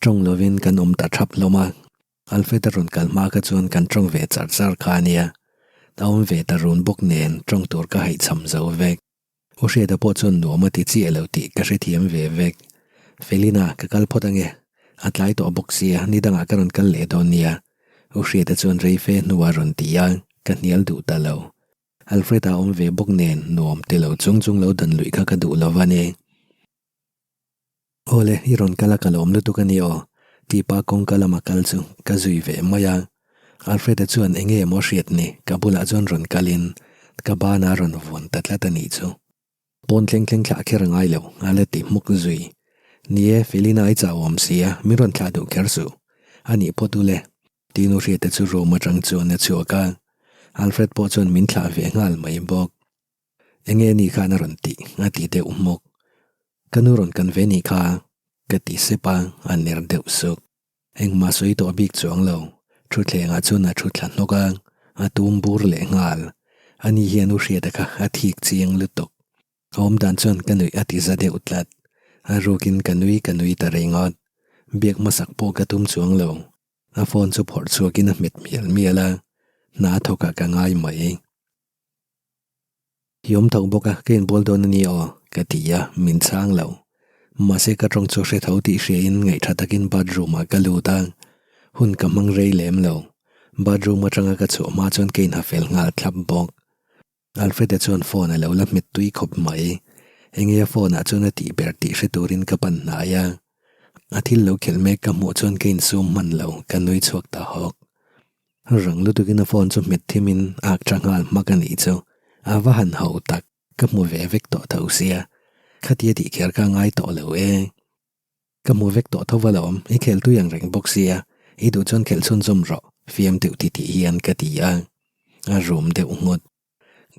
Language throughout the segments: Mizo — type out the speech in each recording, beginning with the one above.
Ṭawng lovin kan awm ta ṭhap hlawm a, Alfred a rawn kal hma kha chuan kan ṭawng ve char char kha a nia. A awm ve ta run bawk nen ṭawng tur ka haihchham zo vek. U Hriata pawh chuan nuam a ti chiah lo tih ka hrethiam ve vek. Felina, ka kal phawt ange. A tlai tawh bawk sia, ni dangah ka rawn kal leh dawn nia. U Hriata chuan rei fe hnuah rawn ti a, ka hnial duh ta lo. Alfred-a awm ve bawk nen nuam ti lo chung chung lo dan luih kha ka duh lo va ni. Awle, i rawn kal a ka lawm lutuk a ni aw, tih pa kawngka lama kal chu ka zui ve mai a. Alfred-a chuan eng nge maw hriat ni, ka bulah chuan rawn kalin ka bana rawn vuan ta tlat a nih chu. Pawn thleng thleng thlah kher a ngai lo, a la ti hmuk zui. Ni e, Felina i chau awm si a, min rawn thlah duh kher suh. A nih phawt ule, tih nu hriata chu room atang chuan a chhuak a. Alfred pawh chuan min thlah ve nghal mai bawk. Enge ni khan a rawn tih a ti deuh hmawk. Ka nu rawn kan ve nih kha ka ti sep a, a ner deuh suk. Engmah sawi tawh bik chuang lo, thutthlengah chuan a thu thla hnawk a, a tum bur leh nghal. Ani hian u Hriata kha a thik chiang lutuk. A awm dan chuan ka nuih a ti za deuh tlat. A rukin ka nui ka nui ta ringawt. Biak hmasak pawh ka tum chuang lo. A phone chu phawrh chhuakin a hmet mial mial a, hna thawkah ka ngai mai. I awm tho bawk a, ka inbual dawn a ni aw, ka ti a, min chhang lo. Mahse ka tawng chu hre tho tih hriain ngaihṭha takin bathroom ah ka lut a, hun ka hmang rei lem lo. Bathroom atanga ka chhuah hma chuan ka inha fel nghal thlap bawk. Alfred-a chuan phone a lo la hmet tui khawp mai. Enge a phone ah chuan a tih ber tih hre turin ka pan hnai a. A thil lo khelh mek ka hmuh chuan ka insum hman lo, ka nui chhuak ta hawk. Rang lutukin a phone chu hmet thimin ak tha nghal hmak a nih chu. A va han ho tak, ka hmu ve vek tawh tho sia. Khatia tih kher kha ngai tawh lo e. Ka hmu vek tawh tho alawm, i khel tui ang reng bawk sia, i duh chuan khelh chhunzawm rawh, fiam deuh ti tih hian ka ti a. A rum deuh nghut.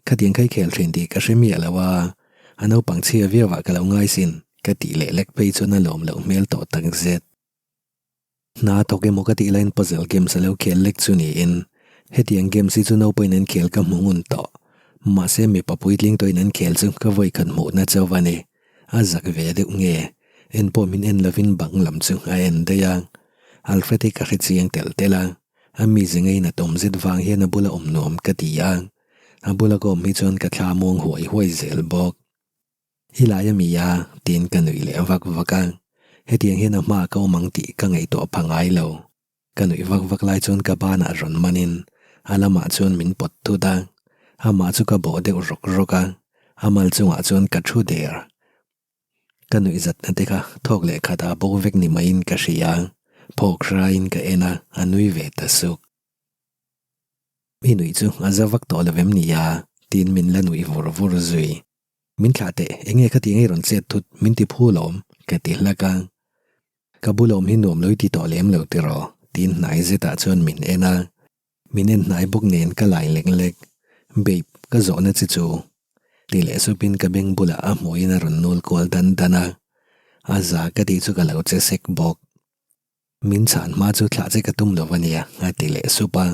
Khatiang kha i khel thin tih ka hre miah lo a, a naupang chhia viauah ka lo ngai sin, ka tih leh lek phei chuan a lawm loh hmel tawh takzet. Hna thawk emaw ka tih laiin puzzle games a lo khel lek chu niin, hetiang games hi chu naupangin an khel ka hmu ngun tawh. Mahse mipa puitling tawhin an khel chu ka vawi khat hmuhna chauh a ni. A zak ve deuh nge? En pawh min en lovin bang lam chu a en daih a. Alfred hi ka hre chiang telh telh a, a mize ngeiin a tawm zet vang hian a bula awm nuam ka ti a. A bula ka awm hi chuan ka thla muang huai huai zel bawk. I lai a mi a, tiin ka nuih leh vak vak a. Hetiang hian a hma ka awm ang tih ka ngaihtuah pha ngai lo. Ka nuih vak vak lai chuan ka banah rawn manin a lamah chuan min pawt thut a. Amah chu ka bawh deuh rawk rawk a, a mal chungah chuan ka thu der. Ka nuih zatna te kha thawk leh khatah bo vek ni maiin ka hria. Phawk hraiin ka en a, a nui ve ta suk. I nuih chu a za vak tawh lo em ni a? tiin min la nuih vur vur zui. Min thlah teh, eng nge khati ngei rawn chet thut, min ti phu lawm, ka ti hlak a. Ka bulawm hi nuam lo i ti tawh lem lo tiraw? tiin hnai zetah chuan min en a. Min en hnai bawk nen ka lai lek lek. Babe, ka zawhna che chu. Ti leh supin ka beng bulah a hmuiin a rawn nul kual dan dan a. A za ka tih chu ka lo che sek bawk. Min chhan hma chu thlah che ka tum lo a nia, a ti leh sup a.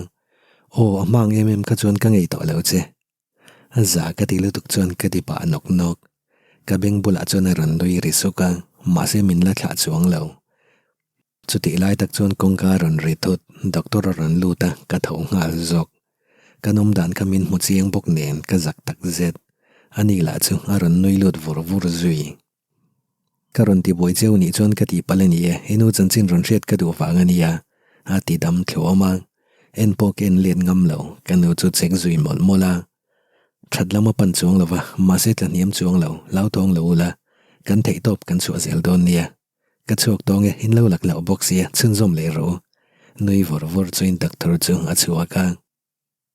Aw, a hma ang em em kha chuan ka ngei tawh lo che. A za ka ti lutuk chuan ka ti pah nawk nawk. Ka beng bulah chuan a rawn nui ri suk a, mahse min la thlah chuang lo. Chutih lai tak chuan kawngka a rawn ri thut, doctor a rawn lut a, ka tho nghal zawk. Ka nawm dan kha min hmu chiang bawk nen ka zak tak zet. Ani lah chu a rawn nui lut vur vur zui. Ka rawn ti buai cheu nih chuan ka tih palh a ni e, i nu chanchin rawn hriat ka duh vang a nia, a ti dam thluam a. En pawh ka en let ngam lo, ka nu chu check zui mawlh mawlh a. That lam a pan chuang lo va, mahse tla hniam chuang lo, hlauthawng lo ula, kan theihtawp kan chhuah zel dawn nia. Ka chhuak tawng e, in lo lak loh bawk sia, chhunzawm leh rawh u. Nui vawr vawr chuin doctor chu a chhuak a.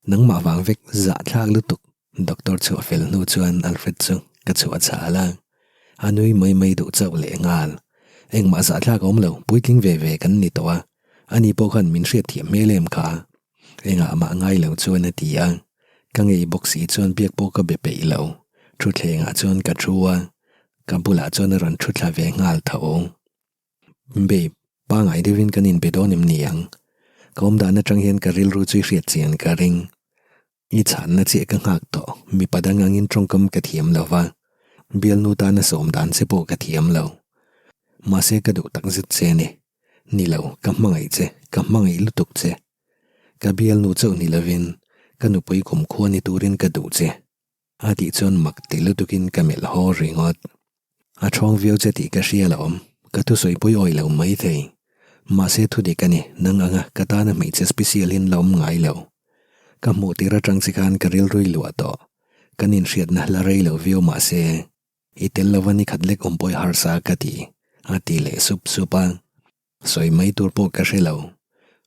Nangmah vang vek zah thlak lutuk Doctor chhuah fel hnu chuan Alfred chu ka chhuah chhal a, a nui mai mai duh chauh leh nghal. Engmah zah thlak awm lo, puitling ve ve kan ni tawh a, ani pawh khan min hriat thiam hmel em kha. Engah mah ngai lo chuan a ti a, ka ngei bawk si chuan biak pawh ka be peih lo. Thuthlengah chuan ka thu a, ka bulah chuan a rawn thu thla ve nghal tho. Babe, pangai deuhin kan inbe dawn em ni ang? Ka awm dan atang hian ka rilru chu i hriat chian ka ring. I chhanna chiah ka nghak tawh, mipa dang angin tawngkam ka thiam lo va, bialnu tana sawm dan che pawh ka thiam lo. Mahse ka duh tak zet che a ni. Ni lo, ka hmangaih che, ka hmangaih lutuk che. Ka bialnu chauh ni lovin ka nupui kumkhua ni turin ka duh che. A tih chuan mak ti lutukin ka melh haw ringawt. A ṭhawng viau che tih ka hria lo awm, ka thusawi pui awi lo mai thei. Mahse thu dik a ni, nang anga ka tana hmeichhe special in la awm ngai lo. Ka hmuh tir aṭang che khan ka rilrui luah tawh. Kan inhriatna la rei lo viau mahse i tel lova ni khat lek awm pawh i harsa ka ti, a ti leh sup sup a. Sawi mai tur pawh ka hre lo.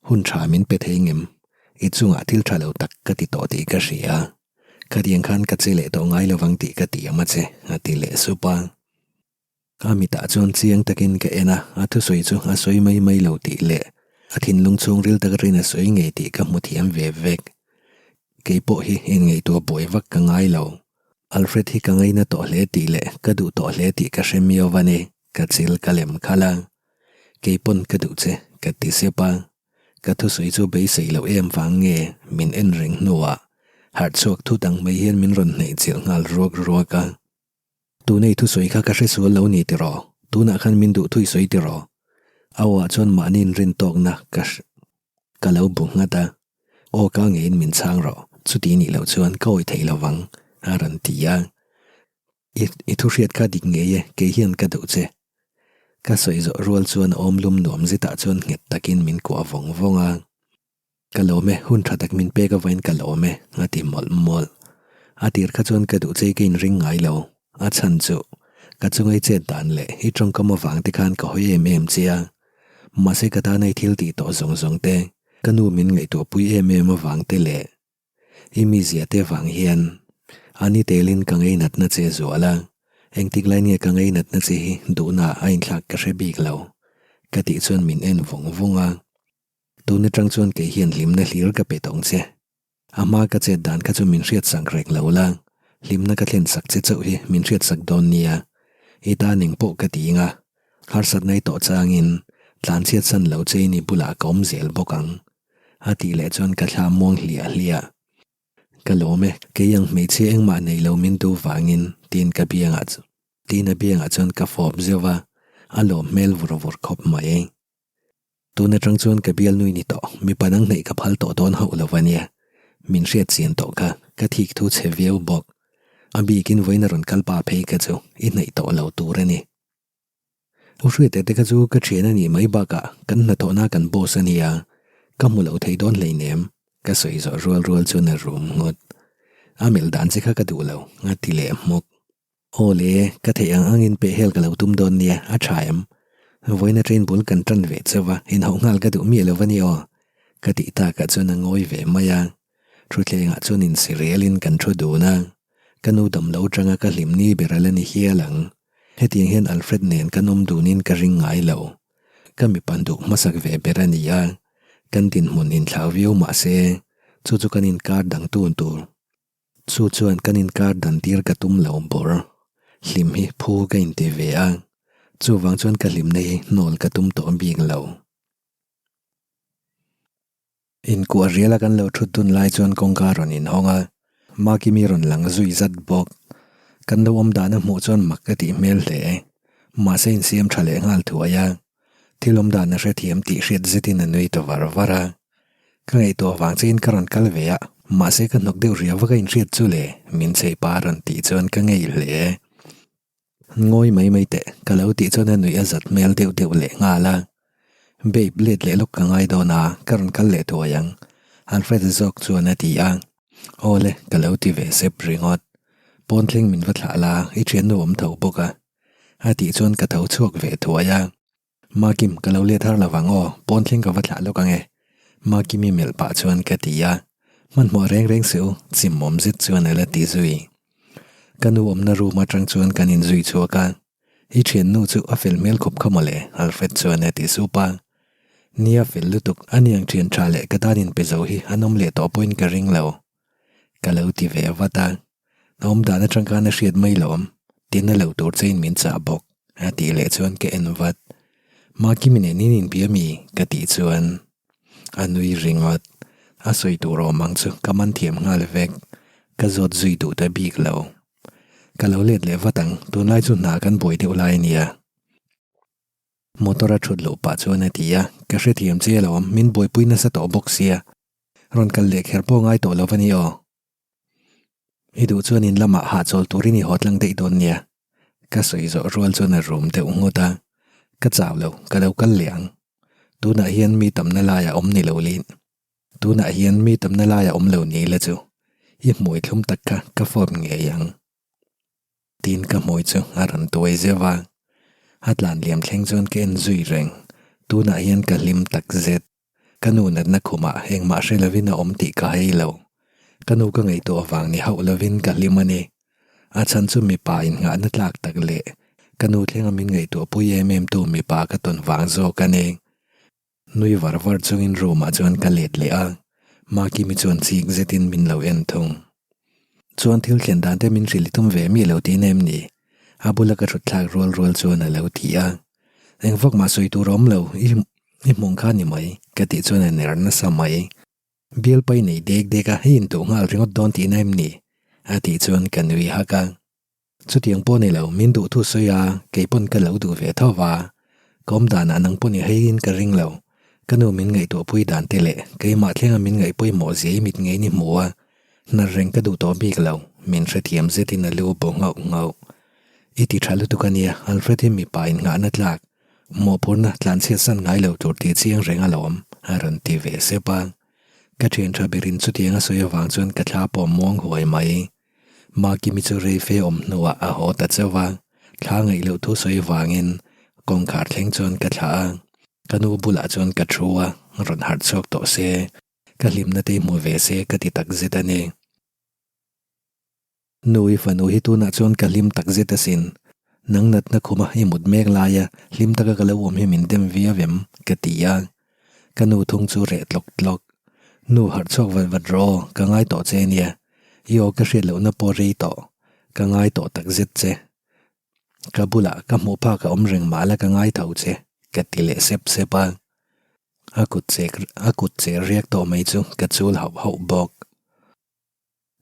Hun tha min pe thei ngem? I chungah thil tha lo tak ka ti tawh tih ka hria. Khatiang khan ka che leh tawh ngai lovang tih ka ti am a che, a ti leh sup a. A mitah chuan chiang takin ka en a, a thusawi chu a sawi mai mai lo tih leh a thinlung chhungril tak rin a sawi ngei tih ka hmu thiam ve vek. Kei pawh hi inngaihtuah buai vak ka ngai lo. Alfred hi ka ngaina tawh hle tih leh ka duh tawh hle tih ka hre miau a ni, ka chil ka lem khalh a. Kei pawn ka duh che, ka ti sep a. Ka thusawi chu beisei loh em vang nge min en reng hnuah harh chhuak thut ang mai hian min rawn hnaih chilh nghal ruak ruak a. Tuna i thusawi kha ka hre sual lo ni tiraw? Tunah khan min duh thui sawi tiraw? A aw ah chuan mahni inrin tawkna ka ka lo bu nghat a. Aw ka ngeiin min chhang rawh, chuti nih loh chuan ka awi theih lovang, a rawn ti a. I i thu hriat kha dik ngei e, kei hian ka duh che. Ka sawi zawh rual chuan a awm lum nuam zetah chuan nghet takin min kuah vawng vawng a. Ka lawm e, hun tha tak min pek avain ka lawm e, a ti mawlh mawlh. A tir kha chuan ka duh che i ka inring ngai lo, a chhan chu ka chunga i chet dan leh i tawngkam avang te khan ka hawi em em che a. Mahse ka tana i thil tih tawh zawng zawng te, ka nu min ngaihtuah pui em em avang te leh I mizia te vang hian a ni telin ka ngeinatna che zual a, engtik lai nge ka ngeinatna che hi duhna a inthlak ka hre bik lo, ka tih chuan min en vawng vawng a. Tun atang chuan kei hian hlimna hlir ka pe tawng che. A hma ka chet dan kha chu min hriatsak rek lo la, hlimna ka thlen sak che chauh hi min hriatsak dawn nia, i tan eng pawh ka ti ing a, harsatna i tawh changin tlanchhiat san lo che in i bulah ka awm zel bawk ang. A tih leh chuan ka thla muang hliah hliah. Ka lawm e, kei ang hmeichhia engmah nei lo min duh vangin tiin ka biangah chu tiin a biangah chuan ka fawp zeuh a, a lawm hmel vur vur khawp mai. Tun atang chuan ka bial nui ni tawh, mipa dang hnaih ka phal tawh dawn hauh lo a nia. Min hriat chian tawh kha, ka thik thu chhe viau bawk. A bikin vawiin a rawn kal pa phei kha chu i hnaih tawh lo tur a ni. U Hriate te kha chu ka thian a nih mai bakah kan hnathawhna kan boss a nia, ka hmu lo thei dawn hleinem, ka sawi zawh rual rual chuan a rum nghut. A melh dan che kha ka duh lo, a ti leh hmawk. Aw le, ka theih ang angin peh hel ka lo tum dawn nia, a tha em? Vawiina train bul kan tan ve chauh a, inhauh nghal ka duh miah lo va ni aw, ka tih takah chuan a ngawi ve mai a. Thutthlengah chuan insirelin kan thu dun a, ka nu dam lo atanga ka hlim ni ber a la ni hial ang. Hetiang hian Alfred nen kan awm dunin ka ring ngai lo. Ka mipa duh hmasak ve ber a ni a, kan dinhmun inthlau viau mah se, chu chu kan inkar dang tun tur. Chu chuan kan inkar dan tir ka tum lo bawr. Hlim hi phu ka inti ve a, chuvang chuan ka hlimna hi hnawl ka tum tawh bik lo. Inkuah riala kan lo thut dun lai chuan kawngka a rawn inhawng a, Makimi rawn lang zui zat bawk. Kan lo awm dan a hmuh chuan mak ka tih hmel hle. Mahse insiam tha leh nghal thuai a, thil awm dan a hrethiam tih hriat zetin a nui ta var var a. Ka ngaihtuah vang chiin ka rawn kal ve a, mahse ka hnawk deuh riau vak a inhriat chu le, min chheih pa a rawn tih chuan ka ngei hle. Ngawi mai mai teh, ka lo tih chuan a nuih a zat hmel deuh deuh leh nghal a. Babe, let leh lawk ka ngai dawn a, ka rawn kal leh thuai ang, Alfred zawk chuan a ti a. Aw le, ka lo ti ve sep ringawt. Pawn thleng min va thlah la, i thiannu awm tho bawk a. A tih chuan ka tho chhuak ve thuai a. Makim, ka lo let har lo vang aw, pawn thleng ka va thlah lawk ang e. Makimi melh pah chuan ka ti a, hmanhmawh reng reng suh u, chimawm zet chuan a la ti zui. Ka nu awmna room atang chuan kan inzui chhuak a, i thiannu chu a fel hmel khawp kha mawle, Alfred chuan a ti sup a. Nia fel lutuk, ani ang thian tha leh ka tan inpe zo hi an awm leh tawh pawhin ka ring lo. Ka lo ti ve vat a, a awm dan atang khan a hriat mai lawm, tina lo tur chein min chah bawk, a tih leh chuan ka en vat. Makimi nen in inbia mi? ka tih chuan a nui ringawt. A sawi tur awm ang chu ka man thiam nghal vek, ka zawt zui duh ta bik lo. Ka lo let leh vat ang, tunlai chu hna kan buai deuh lai a nia. Motor a thut loh pah chuan a ti a, Ka hrethiam che alawm, min buaipui nasa tawh bawk sia. Rawn kal leh kher pawh ngai tawh lo va ni aw. I duh chuan in lamah hahchawl turin i haw tlang daih dawn nia. Ka sawi zawh rual chuan a rum deuh nghut a, Ka chau lo, ka lo kal leh ang. Tunah hian mi tamna laiah awm ni lo lin. Tunah hian mi tamna laiah awm lo ni la chu i hmui thlum tak kha ka fawp ngei ang. Tiin ka hmui chu a rawn tuai zeuh a, a tlan liam thleng chuan ka en zui reng. Tunah hian ka hlim tak zet. Ka nu natna khumah engmah hre lovin a awm tih ka hei lo. Ka nu ka ngaihtuah avang ni hauh lovin ka hlim a ni. A chhan chu mipa innghahna tlak tak leh ka nu thlenga min ngaihtuah pui em em tu mipa ka tawn vang zawk a ni. Nui var var chungin room ah chuan ka let leh a, Makimi chuan chik zetin min lo en thung. Chuan thil thlen dan te min hrilh i tum ve mi lo tihna em ni? A bula ka thut thlak rual rual chuan a lo ti a. Eng vak mah sawi tur a awm lo, i i hmawng kha ni mai, ka tih chuan a ner nasa mai. Bialpai nei dek dek a, i intuh nghal ringawt dawn tihna em ni? A tih chuan ka nui hak a. Chutiang pawh ni lo, min duh thu sawi a, kei pawn ka lo duh ve tho va. Ka awm danah nang pawn i heiin ka ring lo. Ka nu min ngaihtuahpui dan te leh keimah thlenga min ngaihpawimawh zia i mit ngeiin i hmu a, hnar reng ka duh tawh bik lo, min hrethiam zetin a lu bu nghauh nghauh. I ti tha lutuk a nia, Alfred hi mipa innghahna tlak, mawhphurhna tlanchhiat san ngai lo tur tih chiang reng alawm, a rawn ti ve sep a. Ka thian tha berin chutiang a sawi avang chuan ka thla pawh muang huai mai. Makimi chu rei fe awm hnuah a haw ta chauh a, thla ngaih loh thu sawi vangin kawngkhar thleng chuan ka thlah a, ka nu bulah chuan ka thu a, rawn harh chhuak tawh se, ka hlimna te hmu ve se ka ti tak zet a ni. Nu i fanu hi tunah chuan ka hlim tak zet asin, nang natna khuma i mut mek laia hlim taka ka lo awm hi min dem viau em? ka ti a, ka nu thung chu reh tlawk tlawk. Nu harh chhuak vat vat rawh aw, ka ngai tawh che ania. I aw ka hriat lohna pawh rei tawh, ka ngai tawh tak zet che. Ka bulah ka hmuh phak a awm reng mah la ka ngai tho che, ka ti leh sep sep a. A kut che a kut che riak tawh mai chu ka chul hauh hauh bawk.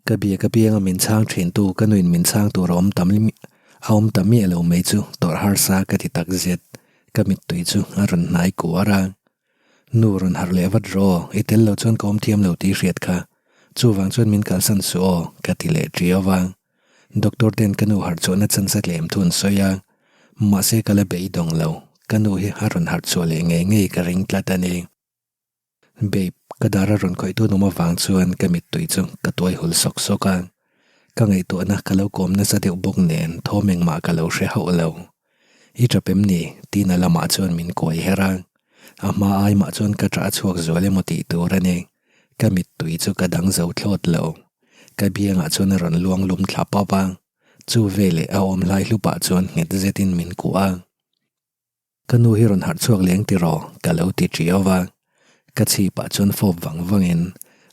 Ka biak apianga min chhang thin tu ka nuin min chhang tur a awm tam a awm ta miah lo mai chu tawrh harsa ka ti tak zet. Ka mittui chu a rawn hnai kuar a. Nu rawn harh leh vat rawh aw, i tel lo chuan ka awm thiam lo tih hriat kha. Chuvang chuan min kalsan suh aw, ka ti leh ṭiau a. Doctor ten ka nu harh chhuahna chance a tlem thu an sawi a. Mahse ka la beidawng lo, ka nu hi a rawn harh chhuah leh ngei ngei ka ring tlat a ni. Babe, ka dar a rawn khawih tun awm avang chuan ka mittui chu ka tuai hul sawk sawk a. Ka ngaihtuahna ka lo kawm nasa deuh bawk nen thawm engmah ka lo hre hauh lo. I tap em ni? Tina lamah chuan min kuai her a. A hma ai mah chuan ka tah a chhuak zual emaw tih tur a ni. Ka mittui chu ka dang zo thlawt lo. Ka biangah chuan a rawn luang lum thla pawp a. Chu veleh a awm hlai hlupah chuan nghet zetin min kuah a. Ka nu hi rawn harh chhuak leng tiraw? Ka lo ti ṭiau va. Ka chhipah chuan fawp vang vangin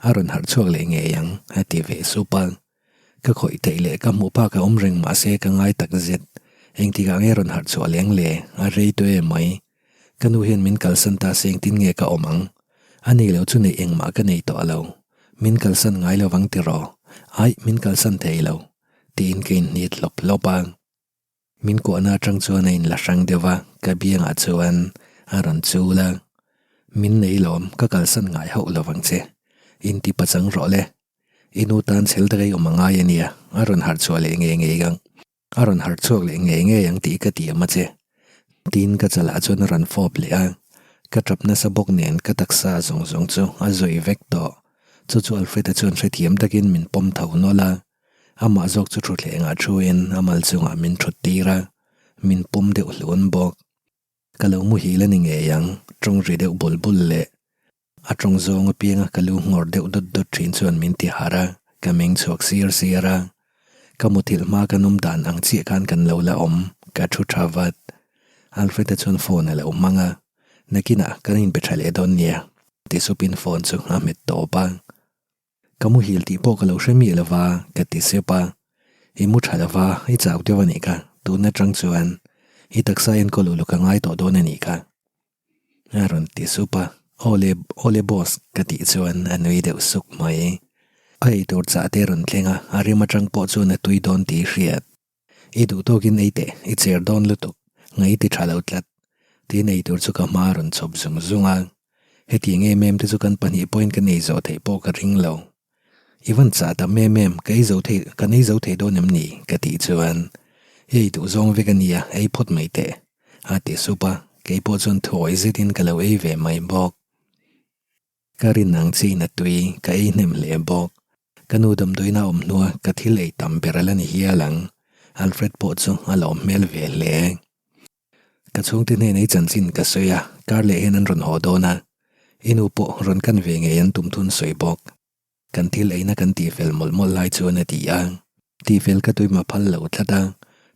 a rawn harh chhuak leh ngei ang a ti ve sup a. Ka khawih theih leh ka hmuh phak a awm reng mahse ka ngai tak zet. Engtikah nge rawn harh chhuah leng le? A rei tawh em mai. Ka nu hian min kalsan ta se engtin nge ka awm ang? A nei lo chu neih engmah ka nei tawh lo. Min kalsan ngai lo vang tiraw? Aih, min kalsan thei lo. Tiin ka inhnit hlawp hlawp a. Min kuahna atang chuan a inla hrang deuh a, ka biangah chuan a rawn chul a. Min nei lawm, ka kalsan ngai hauh lo vang che. Inti pachang rawh le. I nu tan chhel taka i awm a ngai a nia, a rawn harh chhuah leh ngei ngei ang. A rawn harh chhuak leh ngei ngei ang tih ka tiam a che. Tiin ka chalah chuan a rawn fawp leh a. Ka tap nasa bawk nen ka taksa zawng zawng chu a zawi vek tawh. Chu chu Alfred-a chuan hrethiam takin min pawm tho nawlh a. Amah zawk chu thutthlengah thuin a mal chungah min thut tir a, min pawm deuh hlun bawk. Ka lo muhil a ni ngei ang, tawng ri deuh bul bul leh a tawng zawng apianga ka lu nghawr deuh dawt dawt thin chuan min ti harh a, ka meng chhuak sir sir a. Ka muthilh hma kan awm dan ang chiah khan kan lo la awm, ka thu tha vat. Alfred-a chuan phone a lo hmang a, nakinah kan inbe tha leh dawn nia, ti supin phone chu a hmet tawp a. Ka muhil tih pawh ka lo hre miah lova, ka ti sep a. I mu tha lova, i chau deuh a nih kha, tun atang chuan i taksa enkawl uluk a ngai tawh dawn a nih kha. A rawn ti sup a, Awle, awle boss, ka tih chuan a nui deuh suk mai. A eitur chah te a rawn thleng a, a rim atang pawh chuan a tui dawn tih i hriat. I duh tawkin ei teh, i cher dawn lutuk, ngai ti tha lo tlat. Tiin eitur chu ka hma a rawn chhawp zung zung a. Hetiang em em te chu kan pahnih pawhin kan ei zawh theih pawh ka ring lo. I van chah tam em em, ka ei zo thei, kan ei zo thei dawn em ni? ka tih chuan, I ei duh zawng vek a nia, ei phawt mai teh, a ti sup a, kei pawh chuan thuawih zetin ka lo ei ve mai bawk. Ka rin ang chiin a tui, ka ei hnem hle bawk. Ka nu damdawiin a awm hnua ka thil ei tam ber a la ni hial ang, Alfred pawh chu a lawm hmel ve hle. Ka chhungte hnenah i chanchin ka sawi a, kar leh hian an rawn haw dawn a, i nu pawh rawn kan ve ngei an tum thun sawi bawk. Kan thil eina kan tihfel mawlh mawlh lai chuan a ti a, tihfel ka tuima phal lo tlat a,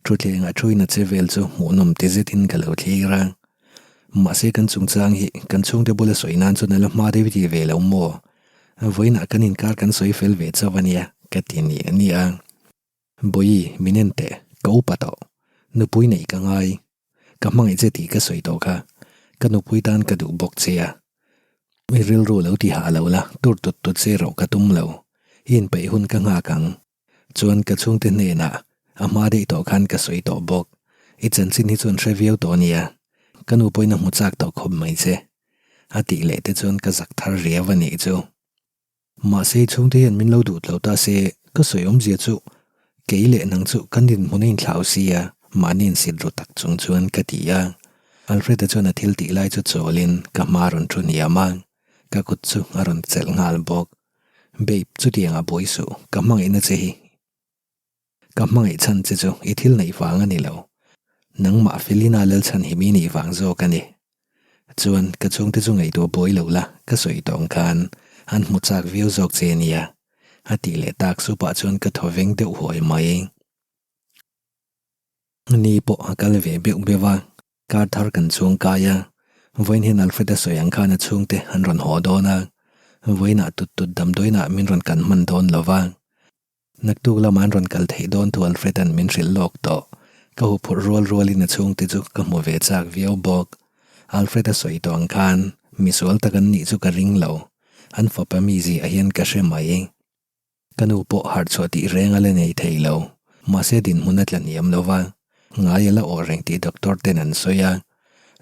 thutthlengah thuin a che vel chu hmuhnawm ti zetin ka lo thlir a. Mahse kan chungchang hi kan chhungte bula sawi nan chuan a la hma deuh i ti ve lo maw? Vawiinah kan inkar kan sawi fel ve chauh a nia ka ti nia nia. Bawihi, min en teh, ka upa tawh. Nupui neih ka ngai. Ka hmangaih che tih ka sawi tawh kha. Ka nupui tan ka duh bawk che a. I rilru lo ti hah lo la, tur tut tut che rawh ka tum lo. I inpeih hun ka nghak ang. Chuan ka chhungte hnenah a hma daih tawh khan ka sawi tawh bawk. I chanchin hi chuan hre viau tawh ania. Ka nu pawhin a hmu chak tawh khawp mai che. A tih leh te chuan ka zak thar riau a nih chu. Mahse i chhungte hian min lo duh tlo ta se, ka sawi awmzia chu kei leh nang chu kan dinhmun a inthlau si a, mahni insit ru tak chung chuan ka ti a. Alfred-a chuan a thil tih lai chu chawlin ka hma a rawn thu hniam a, ka kut chu a rawn chelh nghal bawk. Babe, chutiang ah buai suh, ka hmangaihna che hi. Ka hmangaih chhan che chu i thil neih vang a ni lo. Nangmah Felina Lalchhan hi mi nih vang zawk a ni. Chuan ka chhungte chu ngaihtuah buai lo la, ka sawi tawng khan an hmu chak viau zawk che nia. A tih leh tak supah chuan ka thaw veng deuh huai mai. Ni pawh a kal ve beuh beuh a, kar thar kan chhung kai a. Vawiin hian Alfred-a sawi ang khan a chhungte an rawn haw dawn a, vawiinah tut tut damdawiinah min rawn kan hman dawn lo va. Naktuk lamah an rawn kal theih dawn thu Alfred-a'n min hrilh lawk tawh. Ka huphurh rual rualin a chhungte chu ka hmu ve chak viau bawk. Alfred-a sawi tawh ang khan misual tak an nih chu ka ring lo. An fapa mizia hian ka hre mai. Ka nu pawh harh chhuah tih reng a la nei thei lo. Mahse dinhmun a tla hniam lo va, ngai a la awh reng tih doctor ten an sawi a.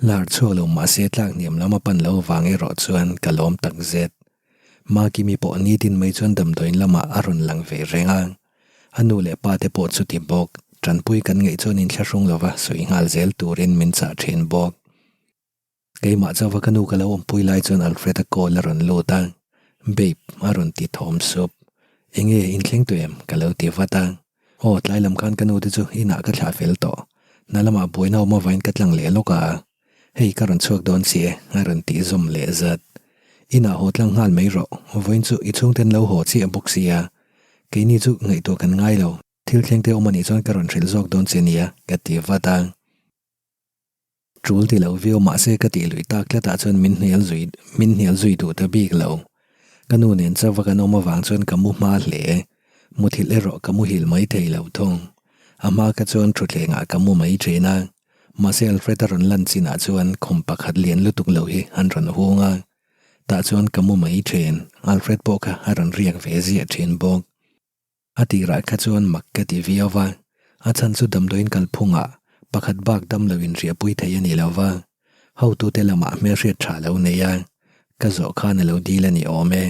La harh chhuak lo mahse tlak hniam lam a pan lo vang erawh chuan ka lawm tak zet. Makimi pawh nitin mai chuan damdawiin lamah a rawn lang ve reng a, a nu leh pa te pawh chuti bawk, tanpui kan ngaih chuan inthlahrung lova sawi nghal zel turin min chah thin bawk. Keimah chauha ka nu ka lo awmpui lai chuan Alfred-a call a rawn lut a, Babe a rawn ti thawm sup. Enge inthleng tawh em? ka lo ti vat a. Aw tlai lam khan ka nu te chu inah ka thlah fel tawh, hna lamah buaina awm avangin ka tlang leh lawk a. Hei ka rawn chhuak dawn si e, a rawn tih zawm leh zat. Inah haw tlang nghal mai rawh, vawiin chu i chhungten lo haw chiah bawk sia. Keini chu ngaihtuah kan ngai lo, thil thleng te awm anih chuan ka rawn hrilh zawk dawn che nia, ka ti vat a. Tul ti lo viau mahse ka tih luih tak tlatah chuan min hnial zui min hnial zui duh ta bik lo. Ka nu nen chauva kan awm avang chuan ka mu hma hle. Muthilh erawh ka muhil mai thei lo thung. A hma kha chuan thutthlengah ka mu mai thin a. Mahse Alfred a rawn lan chinah chuan khum pakhat lian lutuk lo hi an rawn hung a, tah chuan ka mu mai thin, Alfred pawh kha a rawn riak ve ziah thin bawk. A tirah kha chuan mak ka ti viau va, a chhan chu damdawiin kalphungah pakhat bak dam loin riahpui thei a ni lo va, hotute lamah hmelhriat tha lo nei a, ka zawh khan a lo dil a ni awm e.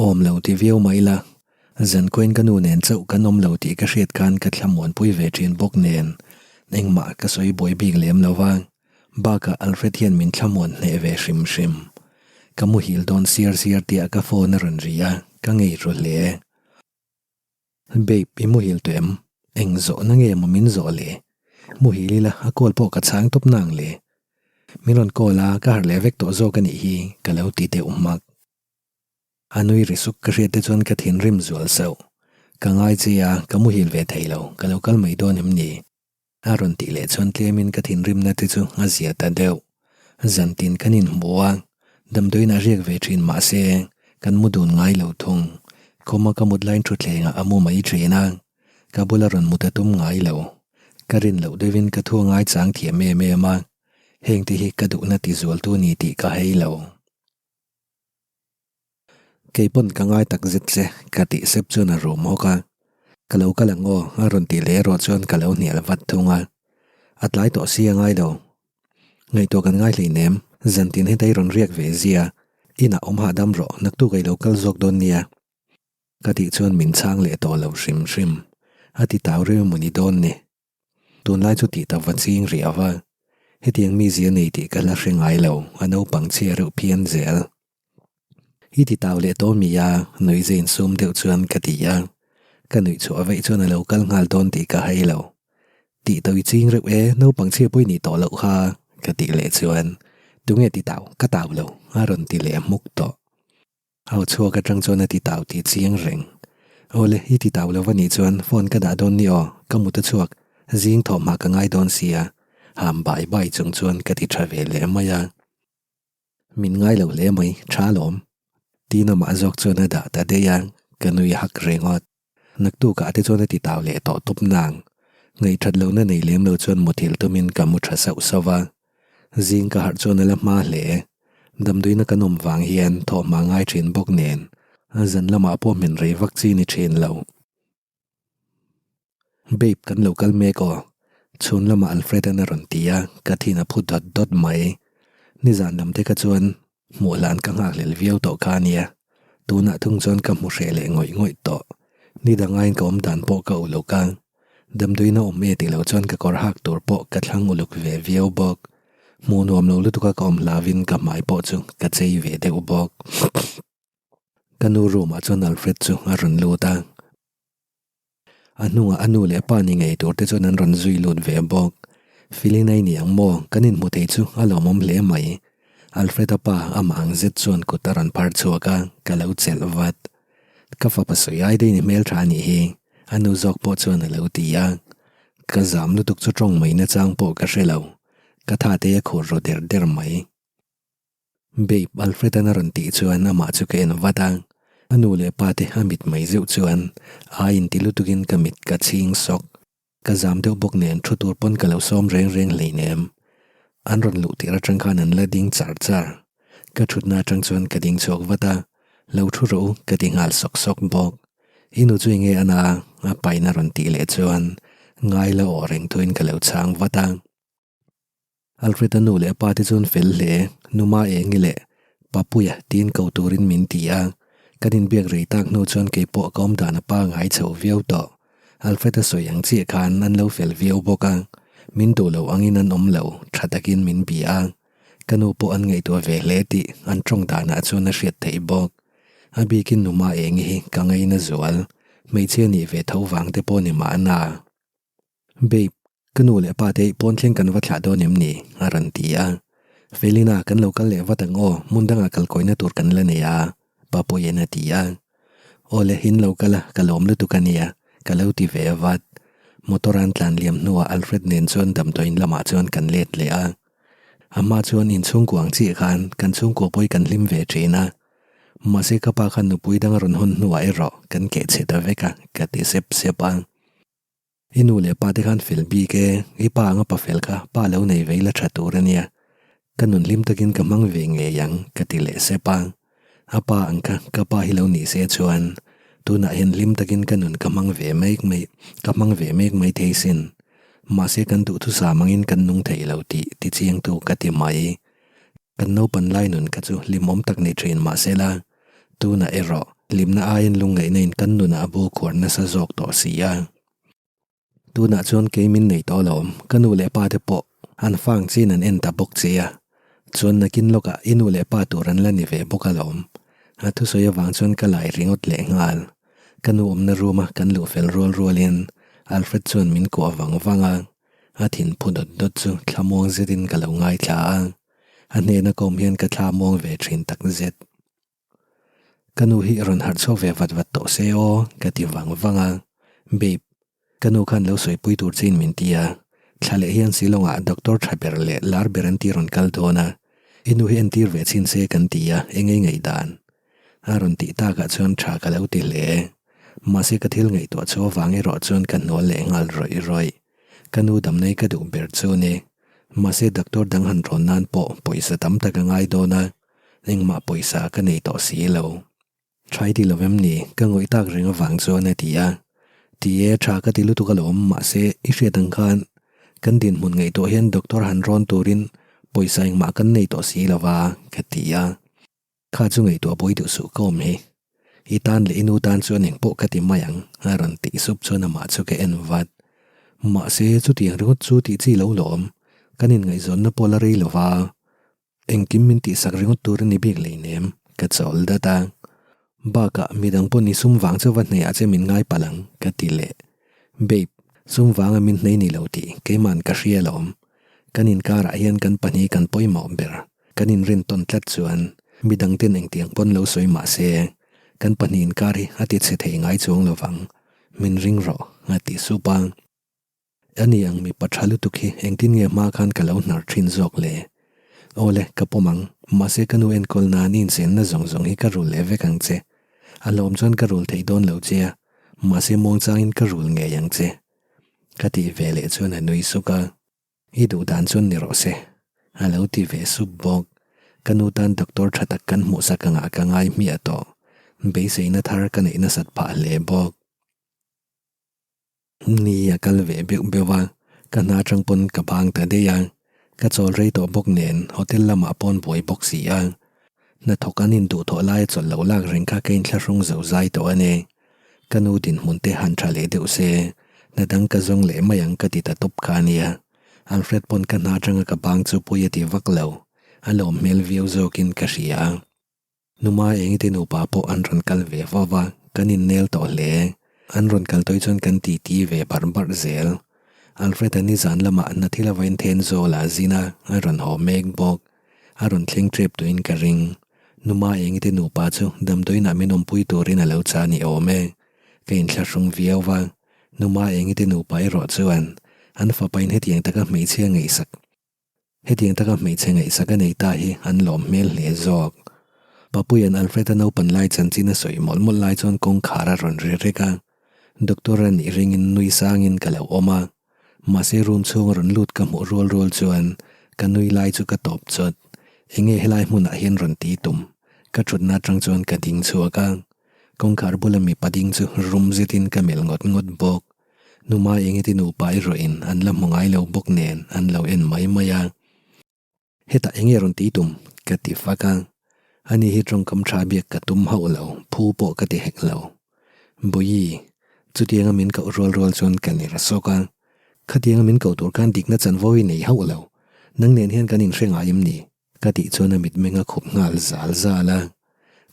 Awm lo ti viau mai la, Zankuain ka nu nen chauh kan awm lo tih ka hriat khan ka thlamuanpui ve thin bawk nen engmah ka sawi buai bik lem lo va, bakah Alfred hian min thlamuan hneh ve hrim hrim. Ka muhil dawn siar siar tihah ka phone a rawn ri a, ka ngei ru hle. Babe, i muhil tawh em? Eng zawhna nge maw min zawh le? Muhil ila a call pawh ka chhang tawp nang le. Min rawn call a, ka harh leh vek tawh zawk a nih hi, ka lo ti deuh hmak. A nui ri suk ka hriat te chuan ka thinrim zual sauh. Ka ngai che a, ka muhil ve thei lo, ka lo kal mai dawn em ni? A rawn tih leh chuan tlemin ka thinrimna te chu a zia ta deuh. Zantin kan inhmu a, damdawiin a riak ve thin mahse kan mu dun ngai lo thung. Khawma ka mut lain thutthlengah a mu mai thin a, ka bula rawn mut a tum ngai lo. Ka rin loh deuhin ka thu a ngai chang thiam em em a, hengte hi ka duhna ti zualtu ni tih ka hei lo. Kei pawn ka ngai tak zet che ka tih sep chuan a rum hawk a, Ka lo kal ang aw a rawn tih leh erawh chuan ka lo hnial vat thung a, a tlai tawh si a ngai lo. Ngaihtuah kan ngai hleinem, zantin heta i rawn riak ve zia, inah awm hahdam rawh, naktuk a i lo kal zawk dawn nia. Ka tih chuan min chhang leh tawh lo hrim hrim. A ti tau reu maw ni dawn ni. Tunlai chu tih tak va ching rih ava, hetiang mizia nei tih ka la hre ngai lo, a naupang chhia reuh phian zel. I ti tau leh tawh mi a, nuih ze insum deuh chuan ka ti a. Ka nuih chhuah veih chuan a lo kal nghal dawn tih ka hai lo. Tih tau i ching reuh e, naupang chhia pawh i nih tawh loh kha, ka tih leh chuan, Tunge ti tau, ka tau lo, a rawn ti leh hmuk tawh. Au chhuak atang chuan a ti tau tih chiang reng. Awle, i ti tau lo va nih chuan phone ka dah dawn ni aw, ka mut a chhuak, zing thawhhma ka ngai dawn sia, ham bai bai chung chuan ka ti tha ve leh mai a. Min ngai lo hle mai, tha lawm. Tiin amah zawk chuan a dah ta daih a, ka nui hak ringawt. Naktukah te chuan a ti tau leh tawh tawp nang. Ngaihthat lohna nei lem lo chuan muthilh tumin ka mu tha sauh sauh va. Zing ka harh chuan a la hma hle. Damduina kan awm vang hian thawhhma ngai thin bawk nen a zan lamah pawh hmin rei vak chi ni thin lo. Babe kan lo kal mek aw. Chhun lamah Alfred-a'n a rawn ti a, ka thin a phu dawt dawt mai. Nizan lam te kha chuan Hmuh hlan ka nghakhlel viau tawh kha ania, tunah thung chuan ka hmu hreh leh ngawih ngawih tawh. Ni dangaiin ka awm dan pawh ka uluk a, damdawiin a awm e tih loh chuan ka kawr hak tur pawh ka thlang uluk ve viau bawk. Hmuh nuam lo lutuka ka awm hlauin ka hmai pawh chu ka chei ve deuh bawk. Ka nu room ah chuan Alfred chu a rawn lut a. A hnungah a nu leh pa ni ngei tur te chuan an rawn zui lut ve bawk. Filinai ni ang maw, kan inhmu thei chu a lawmawm hle mai. Alfred-a pa amah ang zet chuan kut a rawn phar chhuak a, ka lo chelh vat. Ka fapa sawi ai daih ni hmeltha a nih hi, a nu zawk pawh chuan a lo ti a. Ka zam lutuk chu tawng mai nachang pawh ka hre lo, ka tha te a khur ru der der mai. Babe, Alfred-a'n a rawn tih chuan amah chu ka en vat a, a nu leh pa te a mit mai zeuh chuan ai inti lutukin ka mit ka chhing sawk. Ka zam deuh bawk nen thu tur pawn ka lo sawm reng reng hleinem. An rawn luh tirh atang khan an la ding char char. Ka thutna atang chuan ka ding chhuak vat a, lo thu rawh u ka ti nghal sawk sawk bawk. I nu chu enge a na a? A pain a rawn tih leh chuan ngai la aw reng thuin ka lo chhang vat a. Alfred-a nu leh a pa te chuan fel hle, Numa Engi leh Papuia tiin ko turin min ti a, kan inbiak rei tak hnu chuan keipawh ka awm dan a pangai chho viau tawh. Alfred-a sawi ang chiah khan an lo fel viau bawk a, min duh loh angin an awm lo, tha takin min bia a, ka nu pawh an ngaihtuah ve hle tih an tawng danah chuan a hriat theih bawk. A bikin Numa Engi hi ka ngaina zual, hmeichhia nih ve tho vang te pawh ni mahna. Babe, ka nu leh pa te pawn thleng kan va thlah dawn em ni? a rawn ti a. Felina, kan lo kal leh vat ang aw, hmun dangah kalkawihna tur kan la nei a, Papuia'n a ti a. Aw le, in lo kal a, ka lawm lutuk a nia, ka lo ti ve vat. Motor an tlan liam hnuah Alfred nen chuan damdawiin lamah chuan kan let leh a. A hma chuan inchhungkua ang chiah khan kan chhungkua pawh hi kan hlim ve thin a. Mahse ka pa khan nupui dang a rawn hawn hnuah erawh kan keh chhe ta vek a, ka ti sep sep a. I nu leh pa te khan fel bik e, i pa anga pa fel kha pa lo nei ve ila tha tur a nia. Ka nun hlim takin ka hmang ve ngei ang ka ti leh sep a. A pa ang kha ka pa hi lo nih se chuan tunah hian hlim takin ka nun ka hmang ve mek mai ka hmang ve mek mai thei sin. Mahse kan duhthusam angin kan nung thei lo tih tichiangtu ka ti mai. Kan naupan lai nun kha chu hlimawm tak ni thin mahsela, tunah erawh hlimna aiin lungngaihna in kan nunah a bu khuar nasa zawk tawh si a. Tunah chuan kei min nei tawh lo, ka nu leh pa te pawh an fang chin an en ta bawk che a, chuan nakin lawkah i nu leh pa tur an la ni ve bawk alawm. A thusawi avang chuan ka lai ringawt leh nghal. Ka nu awmna room a kan luh fel rual rualin Alfred chuan min kuah vang vang a. A thin phu dawt dawt chu thlamuang zetin ka lo ngaithla a, a hnena ka awm hian ka thlamuang ve thin tak zet. Ka nu hi rawn harh chhuak ve vat vat tawh se aw, ka ti vang vang a. Babe, ka nu khan lo sawipui tur chein min ti a, thla leh hian Shillong-ah doctor tha ber leh lar ber an ti rawn kal dawn a, i nu hi entir ve chhin se kan ti a, eng ei ngaihdan? A rawn tih takah chuan tha ka lo ti hle. Mahse ka thil ngaihtuah chu avang erawh chuan ka hnual leh nghal rawih rawih. Ka nu damnei ka duh ber chu ni. Mahse doctor dang han rawn nan pawh pawisa tam tak a ngai dawn a, engmah pawisa ka nei tawh si lo. Tha i ti lo em ni? Ka ngawih tak reng avang chuan a ti a. Ti e, tha ka ti lutuk alawm, mahse i hriat ang khan kan dinhmun ngaihtuah hian doctor han rawn turin. Pawisa engmah kan nei tawh si lo va, ka ti a. Kha chu ngaihtuah buai duh suh ka awm hi. I tan leh i nu tan chuan engpawh ka ti mai ang, a rawn tih sup chuan amah chu ka en vat. Mahse, chutiang ringawt chu tih chi lo lawm. Kan inngaihzawnna pawh la rei lo va. Engkim min tihsak ringawt tur a ni bik leinem, ka chawl dat a. Bakah midang pawh ni sum vang chauva hnehah che min ngai palh ang, ka ti leh. Babe, sum vanga min hnei ni lo tih keima'n ka hria alawm. Kan inkarah hian kan pahnih kan pawimawh ber. Kan inrin tawn tlat chuan midang ten engtiang pawn lo sawi mah se, kan pahnih inkar hi a ti chhe thei ngai chuang lo vang. Min ring rawh, a ti sup a. Ani ang mipa tha lutuk hi engtin nge hma khan ka lo hnar thin zawk le? Awle, ka pawm ang, mahse ka nu enkawl nan i insenna zawng zawng hi ka rul leh vek ang che. A hlawm chuan ka rul theih dawn lo che a, mahse muangchangin ka rul ngei ang che. Ka tih ve leh chuan a nui suk a. I duh dan chuan ni rawh se, a lo ti ve sup bawk. Ka nu tan doctor tha tak kan hmuhsak angah ka ngai hmiah tawh. Beiseina thar ka neih nasat phah hle bawk. Ni a kal ve beuh beuh a, ka hna atang pawn ka bang ta daih a, ka chawl rei tawh bawk nen hotel lamah pawn buai bawk si a, hnathawk an induhthawh laia chawlh loh lak reng kha ka inthlahrung zo zai tawh a ni. Ka nu dinhmun te han tha leh deuh se, hna dang ka zawng leh mai ang ka ti ta tawp kha a nia. Alfred pawn ka hna atanga ka bang chu pui a ti vak lo, a lawm hmel viau zawkin ka hria. Numa engite nupa pawh an rawn kal ve fo va, kan innel tawh hle. An rawn kal tawih chuan kan titi ve barh barh zel. Alfred-a nizan lamah hna thil a vain then zawl a zin a, a rawn haw mek bawk. A rawn thleng tep tuin ka ring. Numa engite nupa chu damdawiinah min awmpui turin a lo chah a ni awm e. Ka inthlahrung viau va, Numa engite nupa erawh chuan an fapain hetiang taka hmeichhia ngaihsak Hetiang taka hmeichhe ngaihsak a nei ta hi an lawm hmel hle zawk. Papuia'n Alfred-a naupan lai chanchin a sawi mawlh mawlh lai chuan kawngkhar a rawn ri rek a. Doctor a nih ringin nui sangin ka lo awm a. Mahse room chhung a rawn lut ka hmuh rual rual chuan ka nui lai chu ka tawp chawt. Enge helai hmunah hian rawn ti tum? Ka thutna atang chuan ka ding chhuak a. Kawngkhar bula mipa ding chu rum zetin ka melh ngawt ngawt bawk. Numa engiti nupa erawhin an la hmu ngai lo bawk nen an lo en mai mai a. Hetah enge rawn ti tum? ka ti fak a. Ani hi tawngkam tha biak ka tum hauh lo, phu pawh ka ti hek lo. Bawihi, chutianga min koh rual rual chuan ka ner sawk a. Khatianga min koh tur khan dikna chanvo i nei hauh lo. Nang nen hian kan inhre ngai em ni? Ka tih chuan a mitmeng a khup nghal zal zal a,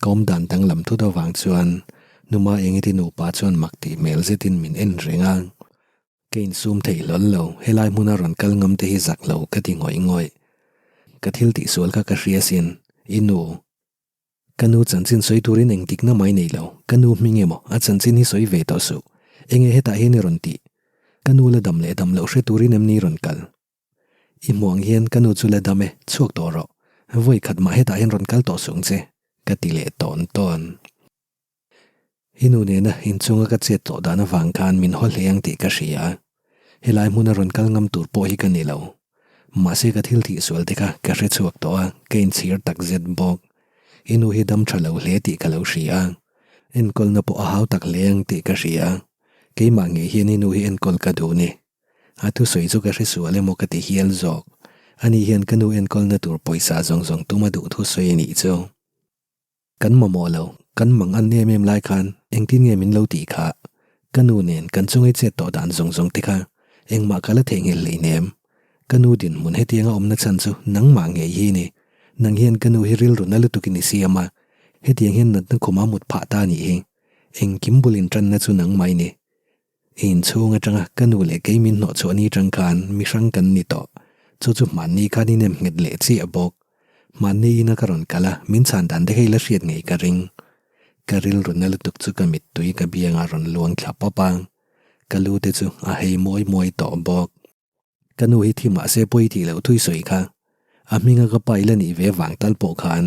ka awm dan danglam thut avang chuan Numa Engiti nupa chuan mak tih hmel zetin min en reng a. Ka insum theih hlawl lo, helai hmuna rawn kal ngam te hi zak lo ka ti ngawih ngawih. Ka thil tihsual kha ka hria sin, i nu. Ka nu chanchin sawi turin eng dikna mai nei lo, ka nu hming emaw a chanchin hi sawi ve tawh suh, enge hetah hian i rawn tih? Ka nu la dam leh dam loh hre turin em ni i rawn kal? I hmuh ang hian ka nu chu la dam e, chhuak tawh rawh. Vawi khat mah hetah hian rawn kal tawh suh ang che, ka ti leh tawn tawn. I nu nena inchunga ka chet tawh dan avang khan min haw hle ang tih ka hria. Helai hmuna rawn kal ngam tur pawh hi ka ni lo. Mahse ka thil thih sual te kha ka hre chhuak tawh a, ka inchhir tak zet bawk. I nu hi dam tha lo hle tih ka lo hria. Enkawlna pawh a hau tak hle ang tih ka hria. Keimah ngei hian i nu hi enkawl ka duh ni. A thusawi chu ka hre sual emaw ka ti hial zawk. Ani hian ka nu enkawlna tur pawisa zawng zawng tuma duh thusawi a nih chu. Kan mamawh lo, kan mang an em em lai khan engtin nge min lo tih kha? Ka nu nen kan chungai chet tawh dan zawng zawng te kha engmah ka la theihnghilh hleinem. Ka nu dinhmun hetianga awmna chhan chu nangmah ngei hi ni. Nang hian ka nu hi rilru na lutukin i siam a, hetiang hian natna khuma mut phah ta a nih hi. Engkim bul intanna chu nangmah i ni. Inchhung atanga ka nu leh kei min hnawh chhuah ni tang khan mi hrang kan ni tawh. Chu chu hmanni khan in em nghet leh chiah bawk. Hmanni ina ka rawn kal a, min chhan dan te kha i la hriat ngei ka ring. Ka rilru na lutuk chu ka mittui ka biangah rawn luang thla pawp a, ka lu te chu a hei mawi mawi tawh bawk. Ka nu hi thi mahse pawi tih loh thui sawi kha. A hminga ka pa i la nih ve vang tal pawh khan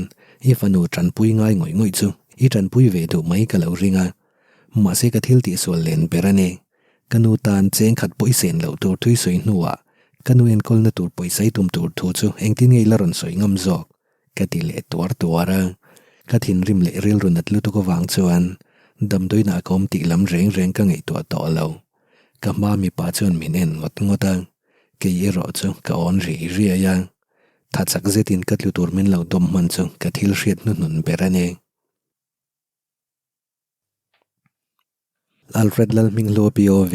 i fanu tanpui ngai ngawih ngawih chu i tanpui ve duh mai ka lo ring a. Mahse ka thil tihsual len ber a ni. Ka nu tan cheng khat pawh i sen loh tur thui sawi hnuah ka nu enkawlna tur pawisa i tum tur thu chu engtin nge i la rawn sawi ngam zawk? Ka ti leh tuar tuar a. Ka thinrim leh rilru nat lutuk avang chuan damdawiinah ka awm tih lam reng reng ka ngaihtuah tawh lo. Ka hma mipa chuan min en ngawt ngawt a, kei erawh chu ka awn riai riai a. Tha chak zetin ka tlu tur min lo dawm hman chu ka thil hriat hnuhnun ber a ni. Alfred Lalhminghlua POV.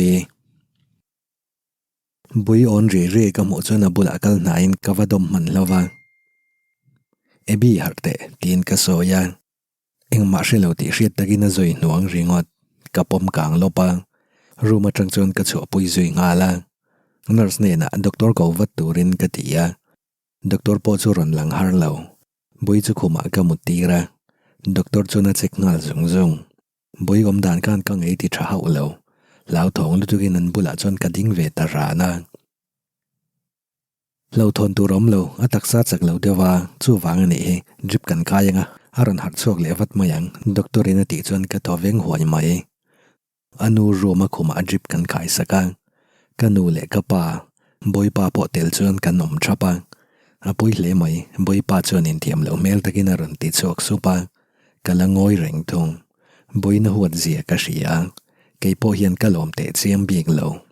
Bui awn riai riai ka hmuh chuan a bulah kal hnaiin ka va dawm hman hlo va. Abby harh teh tiin ka sawi a. Engmah hre lo tih hriat takin a zui hnuang ringawt. Ka pawm kang lawp a. Room atang chuan ka chhuahpui zui nghal a. Nurse hnenah doctor ko vat turin ka ti a. Doctor pawh chu rawn lang har lo. Bui chu khumah ka mut tir a. Doctor chuan a check nghal zung zung. Bui awm dan khan ka ngei ti tha hauh lo. Hlauthawng lutukin an bulah chuan ka ding ve ta ran a. Hlauhthawn tur awm lo, a taksa chak lo deuh a, chuvang a nih hi, drip kan kai ang a, a rawn harh chhuak leh vat mai ang, doctor in a tih chuan ka thaw veng huai mai. A nu room a khumah drip kan khai sak a, ka nu leh ka pa, Bawipa pawh tel chuan kan awm thap a. A pawi hle mai, Bawipa chuan inthiam loh hmel takin a rawn ti chhuak sup a, ka la ngawi reng thung. Bawina huat zia ka hria a, kei pawh hian ka lawm teh chiam bik lo.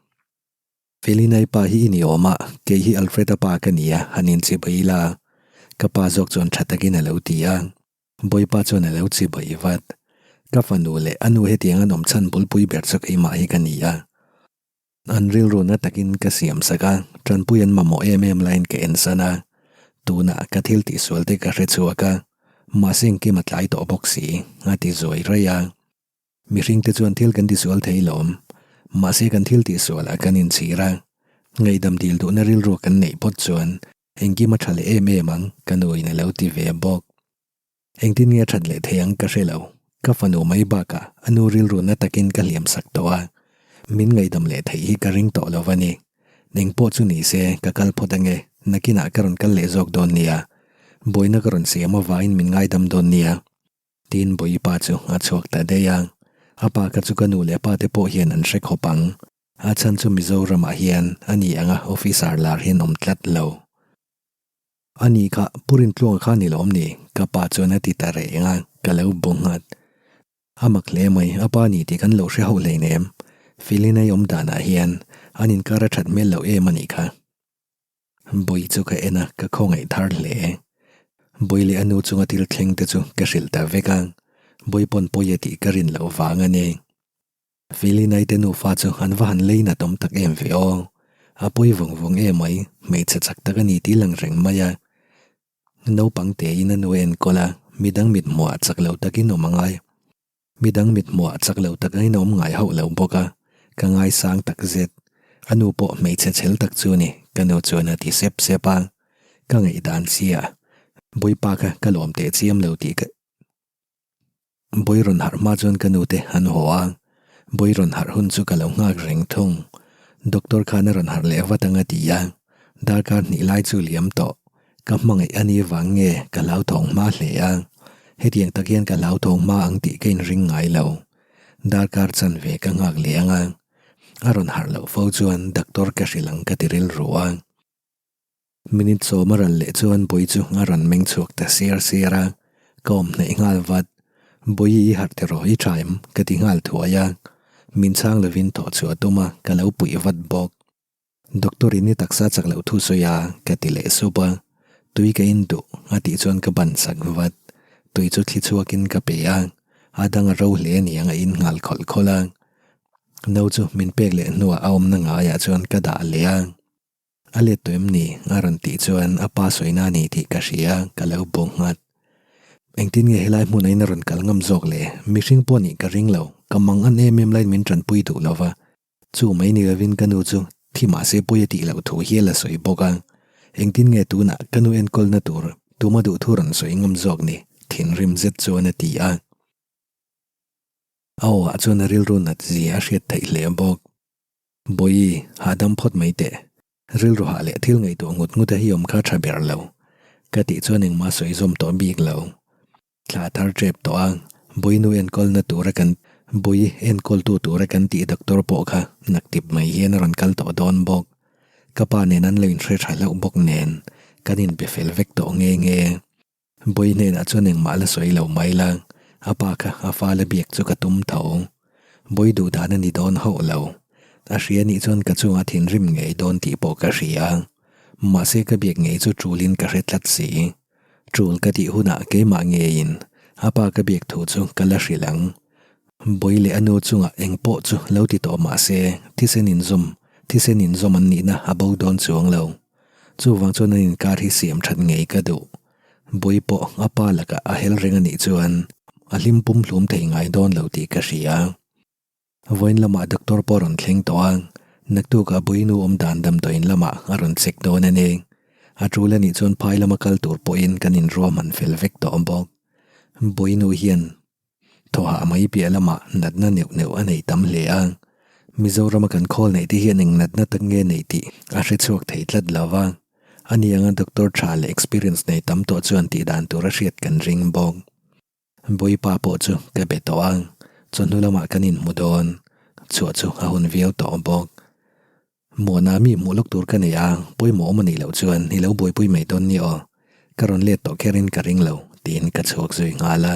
Felinai pa hi i ni awm a, kei hi Alfred-a pa ka ni a, han inchibai ila. Ka pa zawk chuan tha takin a lo ti a. Bawipa chuan a lo chibai vat. Ka fanu leh a nu hetiang an awm chhan bulpui ber chu keimah hi ka ni a. An rilru na takin ka siam sak a, tanpui an mamawh em em laiin ka ensan a. Tunah ka thil tihsual te ka hre chhuak a, mahse engkim a tlai tawh bawk si, a ti zuai raih a. Mihring te chuan thil kan tisual thei lawm. Mahse kan thil tihsualah kan inchhir a, ngaihdam dil duhna rilru kan neih phawt chuan engkim a tha leh em em ang ka nuin a lo ti ve bawk. Engtin nge a that leh thei ang ka hre lo. Ka fanu mai bakah a nu rilru na takin ka hliam sak tawh a, min ngaihdam leh theih hi ka ring tawh lo a ni. Eng pawh chu ni se ka kal phawt ange, nakinah ka rawn kal leh zawk dawn nia. Buaina ka rawn siam avangin min ngaidam dawn nia. Tin, Bawipa chu a chhuak ta daih a, a pa kha chu ka nu leh pa te pawh hian an hre khawp ang. A chhan chu Mizoramah hian a ni anga officer lar hian awm tlat lo. A ni kha, Pu Rintluanga kha ni lawm ni? Ka pa chuan a ti ta reng a, ka lo bu nghat. A mak hle mai, a pa ni tih kan lo hre hauh hleinem. Felinai awm danah hian an inkar a that hmel loh em a nih kha. Bawi chu ka en a, ka khawngaih thar hle. Bawi leh a nu chunga thil thleng te chu ka hrilh ta vek a, Bawi pawn pawi a tih ka rin loh vang a ni. Felinai te nufa chu an va han lei nat awm tak em ve aw. A pawi vawng vawng em mai, hmeichhe chak tak a ni tih lang reng mai a. Naupang tein a nu a enkawl a, midang mithmuhah chak lo takin awm a ngai. Midang mithmuhah chak lo tak angin a awm ngai hauh lo bawk a, ka ngaisang tak zet. A nu pawh hmeichhe chhel tak chu ni, ka nu chuan a ti sep sep a. Ka ngaihdan chiah, Bawipa kha ka lawm teh chiam lo tih ka. Bawi rawn harh hma chuan ka nu te an haw a, Bawi rawn harh hun chu ka lo nghak reng thung. Doctor khan a rawn harh leh vat ang a ti a, darkar hnih lai chu liam tawh. Ka hmangaih a ni vang nge ka hlauthawng hma hle a, hetiang tak hian ka hlauthawng hma ang tih ka inring ngai lo. Darkar chanve ka nghak leh ang a, a rawn harh loh fo chuan doctor ka hrilh ang ka ti rilru a. Minute sawm a ral leh chuan Bui chu a rawn meng chhuak ta siar siar a, ka awm hnaih nghal vat. Bui i harh tiraw i tha em? ka ti nghal thuai a, min chhang lovin thawh chhuah tum a, ka lo puih vat bawk. Doctor in i taksa chak loh thu sawi a, ka ti leh sup a. Tui ka in duh, a tih chuan ka ban sak vat. Tui chu thli chhuakin ka pe a, a dang a ro hle a niang a in nghal khawlh khawlh a. No chu min pek leh hnuah a awmna ngaiah chuan ka dah leh a. A let tawh em ni? a rawn tih chuan a pa sawina a ni tih ka hria, ka lo bu nghat. Engtin nge helai hmunah in a rawn kal ngam zawk le? Mihring pawh nih ka ring lo, ka mang an em em laiin min tanpui duh lo va. Chu mai ni lovin ka nu chu thi mahse pawi a tih loh thu hial a sawi bawk a, engtin nge tunah ka nu enkawlna tur tuma duh thu rawn sawi ngam zawk ni thinrim zet chuan a ti a. A aw ah chuan a rilru nat zia a hriat theih hle bawk. Bawihi, hahdam phawt mai teh. Rilru hah leh thil ngaihtuah ngut ngut a hi awm kha tha ber lo. Ka tih chuan engmah sawi zawm tawh bik lo. Thla thar tep tawh a, Bawinu enkawlna tura kan Bawi enkawltu tura kan tih doctor pawh kha naktip mai hian a rawn kal tawh dawn bawk. Ka pa nen an lo inhre tha hlauh bawk nen kan inpe fel vek tawh nghe nghe. Bawi hnenah chuan engmah la sawi lo mai la, a pa kha a fala biak chu ka tum tho. Bawi duh dan a ni dawn hauh lo. A hria nih chuan ka chungah thinrim ngei dawn tih pawh ka hria. Mahse ka biak ngei chu ṭulin ka hre tlat si. Ṭul ka tih hunah keimah ngeiin a pa ka biak thu chu ka la hrilh ang. Bawi leh a nu chungah eng pawh chu lo ti tawh mahse thisen inzawm, thisen inzawm an nihna a bo dawn chuang lo. Chuvang chuan an inkar hi siam that ngei ka duh. Bawi pawh a pa lakah a hel reng a nih chuan a hlim pum hlum thei ngai dawn lo tih ka hria. Vawiin lamah doctor pawh a rawn thleng tawh a, naktukah Bawi nu awm dan damdawiin lamah a rawn check dawn a ni. A tul a nih chuan phai lama kal tur pawhin kan inruahman fel vek tawh bawk. Bawi nu hian Thawhah mai piah lamah natna neuh neuh a nei tam hle a, Mizorama kan khawl neih te hian eng natna tak nge nei tih a hre chhuak thei tlat lo va, ani anga doctor tha leh experience nei tam tawh chuan tih dan tur a hriat kan ring bawk. Bawipa pawh chu ka be tawh a, chawhnu lamah kan inhmu dawn, chhuah chu a hun viau tawh bawk. Muana mi hmuh lawk tur ka nei a, pawimawh awm a nih loh chuan i lo buaipui mai dawn ni aw, ka rawn let tawh kherin ka ring lo, tiin ka chhuak zui nghal a.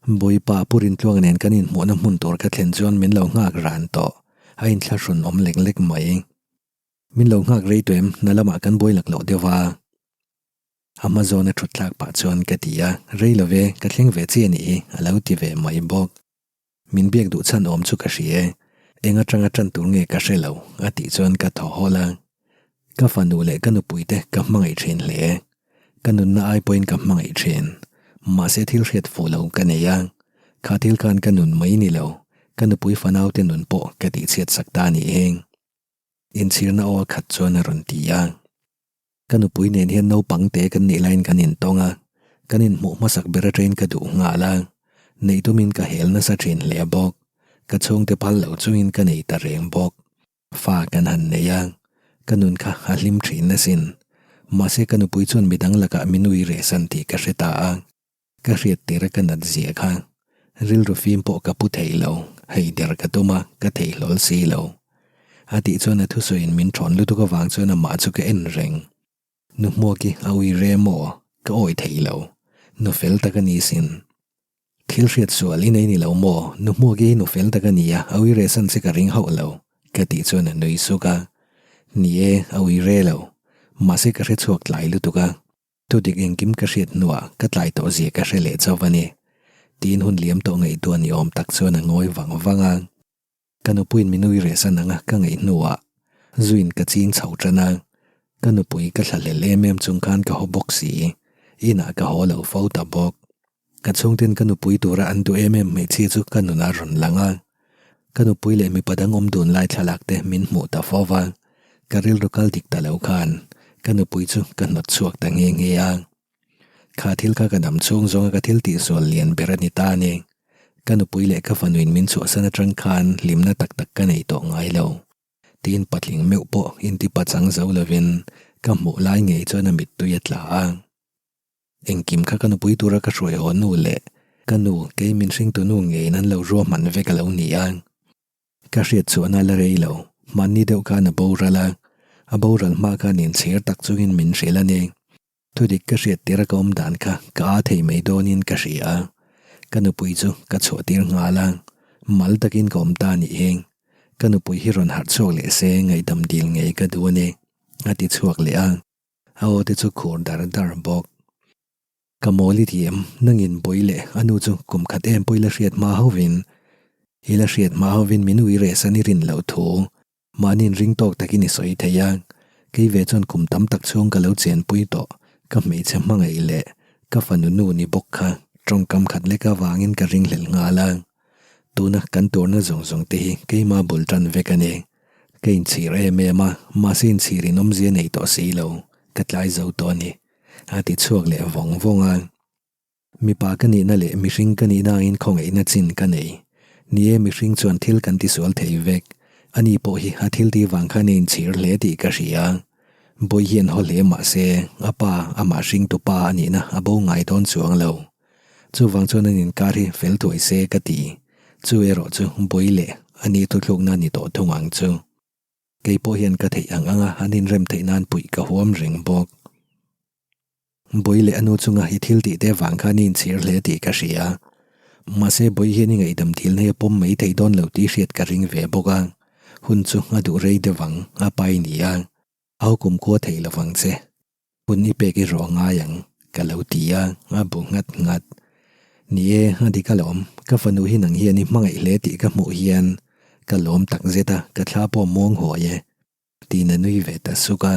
Bawipa Pu Rintluanga nen kan inhmuhna hmun tur ka thlen chuan min lo nghak ran tawh, a inthlahrun awm lek lek mai. Min lo nghak rei tawh em, hna lamah kan buai lak loh deuh va. A hma zawna thut thlak pah chuan ka ti a, rei lo ve, ka thleng ve chiah a nih hi, a lo ti ve mai bawk. Min biak duh chhan awm chu ka hria e, eng atanga tan tur nge ka hre lo, a tih chuan ka thaw hawlh a. Ka fanu leh ka nupui te ka hmangaih thin hle. Ka nunna ai pawhin ka hmangaih thin. Mahse thil hriat fuh lo ka nei a. Kha thil khan ka nun mai ni lo, ka nupui fanau te nun pawh ka tihchhiat sak ta a nih hi. Inchhirna aw a khat chuan a rawn ti a. Ka nupui nen hian naupang te kan nih laiin kan intawng a, kan inhmuh hmasak ber atangin ka duh nghal a, neih tumin ka hel nasa thin hle bawk. Ka chhungte phal lo chungin ka nei ta reng bawk. Fa kan han nei a, ka nun kha a hlim thin asin. Mahse ka nupui chuan midang lakah min ui rehsan tih ka hre ta a, ka hriat tir a ka nat zia kha. Rilru fim pawh ka pu thei lo, hei der ka tum a, ka thei hlawl si lo. A tih chuan a thusawiin min thawn lutuk avang chuan amah chu ka en reng. Nu Hmuaki a ui re maw? Ka awi thei lo. Nu fel tak a ni sin. Thil hriat sual i nei ni lo maw? Nu Hmuaki hi nu fel tak a ni a, a ui re san che ka ring hauh lo, ka tih chuan a nui suk a. Ni e, a ui re lo. Mahse ka hre chhuak tlai lutuk a. Thudik engkim ka hriat hnuah ka tlai tawh zia ka hre leh chauh a ni. Tiin hun liam tawh ngaihtuah ni awm tak chuan a ngawi vang vang a. Ka nupuiin min ui reh san ang a ka ngaih hnuah zuiin ka ching chho tan a. Ka nupui ka thlahlel em em chung khan ka haw bawk si. Inah ka haw lo fo ta bawk. Ka chhungten ka nupui tura an duh em em hmeichhia chu ka nunah rawn lang a. Ka nupui leh mipa dang awm dun lai thlalak te min hmuh ta fo va. Ka rilru kal dik ta lo khan ka nupui chu ka hnawt chhuak ta nghe nghe a. Kha thil kha ka dam chhung zawnga ka thil tihsual lian ber a ni ta a ni. Ka nupui leh ka fanuin min chhuahsan atang khan hlimna tak tak ka nei tawh ngai lo. Tiin patling meuh pawh intipachang zo lovin ka hmuh lai ngei chuan a mittui a tla a. Engkim kha ka nupui tura ka hruai haw nu leh ka nu kei min hringtu nu ngeiin an lo ruahman vek a lo ni a. Ka hriat chhuahna la rei lo, hmanni deuh khan a boral a, a boral hma khan inchhir tak chungin min hrilh a ni. Thudik ka hriat tir a ka awm dan kha ka aa thei mai dawnin ka hria a, ka nupui chu ka chhuah tir nghal a, mal takin ka awm ta a nih hi. Ka nupui hi rawn harh chhuak leh se ngaihdam dil ngei ka duh a ni, a ti chhuak leh a. A aw te chu khur dar dar bawk. Ka mawl i ti em? Nangin bawi leh a nu chu kum khat em pawh i la hriat hma hovin i la hriat hma hovin min ui rehsan i rin loh thu mahniin ring tawk takin i sawi thei a. Kei ve chuan kum tam tak chhung ka lo chenpui tawh ka hmeichhe hmangaih leh ka fanu nu ni bawk kha tawngkam khat lek avangin ka ringhlelh nghal a. Tuna kan turna zawng zawng te hi keima bul tan vek a ni. Ka inchhir em em a, mahse inchhir in awmzia nei tawh si lo, ka tlai zo tawh a ni, a ti chhuak leh vawng vawng a. Mipa ka nihna leh mihring ka nihna angin khawngaihna chin ka nei. Ni e, mihring chuan thil kan tisual thei vek. Ani pawh hi a thil tih vang khan a inchhir hle tih ka hria. Bawi hian haw hle mahse, a pa, amah hringtu pa a nihna a bo ngai dawn chuang lo. Chuvang chuan an inkar hi fel thuai se ka ti. Chu erawh chu bawi leh a ni thuthlukna ni tawh thung ang chu. Kei pawh hian ka theih ang anga an inrem theih nan puih ka huam reng bawk. Bawi leh a nu chunga i thil tih te vang khan i inchhir hle tih ka hria. Mahse bawi hian i ngaihdam thil nei a pawm mai thei dawn lo tih hriat ka ring ve bawk a. Hun chu a duh rei deuh ang, a pai ni a. Au kumkhua thei lovang che. Hun i pek i rawh ngai ang, ka lo ti a, a bu nghat nghat. Ni e, a dik alawm, ka fanu hi nang hian i hmangaih hle tih ka hmuh hian ka lawm tak zet a, ka thla pawh muang huai e, tiin a nui ve ta suk a.